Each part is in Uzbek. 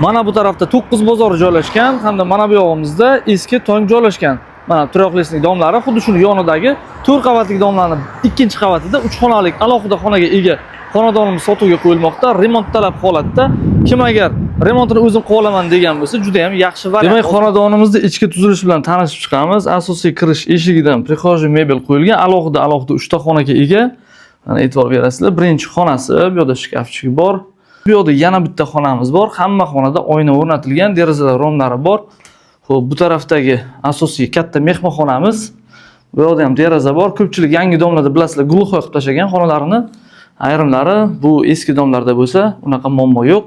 Mana bu tarafda To'qqiz bozor joylashgan hamda mana bu yog'imizda Eski Tong joylashgan. Mana трёхлистный дом lari xuddi shuni yonidagi 4 qavatli дом larning ikkinchi qavatida 3 xonalik alohida xonaga ega xonadonimiz sotuvga qo'yilmoqda. Remont talab holatda. Kim agar remontini o'zim qilib olaman degan bo'lsa, juda ham yaxshi variant. Demak, xonadonimizni ichki tuzilishi bilan tanishib chiqamiz. Asosiy kirish eshigidan прихожий mebel qo'yilgan, alohida alohida 3 ta xonaga ega. Mana, e'tibor berasizlar. Birinchi xonasi, bu yerda shkafchik bor. Bu yerda yana bitta xonamiz bor. Hamma xonada oyna o'rnatilgan, derazalar romlari bor. Xo'p, bu tarafdagi asosiy katta mehmonxonamiz. Bu yerda ham deraza bor. Ko'pchilik yangi дом larda, bilasizlar, глухой qilib tashlagan xonalarini. Ayrimlari bu eski дом larda bo'lsa, unaqa muammo yo'q.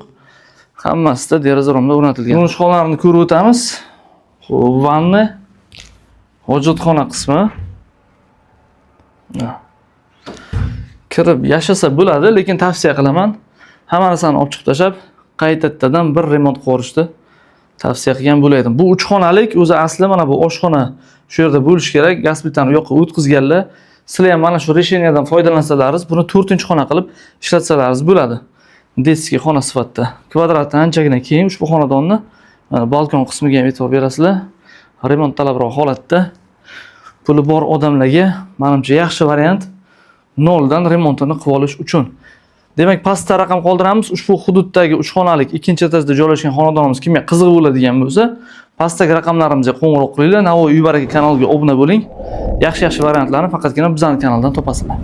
Hammasida deraza romlar o'rnatilgan. Yuvinish xonalarini ko'rib o'tamiz. Xo'p, vanna, hojatxona qismi. Ha. Kirib yashasa bo'ladi, lekin tavsiya qilaman. Hamma narsani olib chiqib tashlab, qaytadan bir remont qilib yuborishni tavsiya qilgan bo'lardim. Bu uch xonalik, o'zi asli mana bu oshxona shu yerda bo'lishi kerak. Gaz plitani u yoqqa o'tkazganlar. Sizlar ham mana shu решения dan foydalansalaringiz, buni to'rtinchi xona qilib ishlatsalaringiz bo'ladi. Детский xona sifatida. Kvadrati anchagina keng ushbu xonadonni. Mana balkon qismiga ham e'tibor berasizlar. Remont talabroq holatda. Puli bor odamlarga manimcha yaxshi variant, noldan remontini qilib olish uchun. Demak, pastda raqam qoldiramiz. Ushbu hududdagi uch xonalik ikkinchi etajda joylashgan xonadonimiz kimga qiziq bo'ladigan bo'lsa, pastdagi raqamlarimizga qo'ng'iroq qilinglar. Navoiy uy baraka kanaliga obuna bo'ling. Yaxshi-yaxshi variantlarni faqatgina bizning kanaldan topasizlar.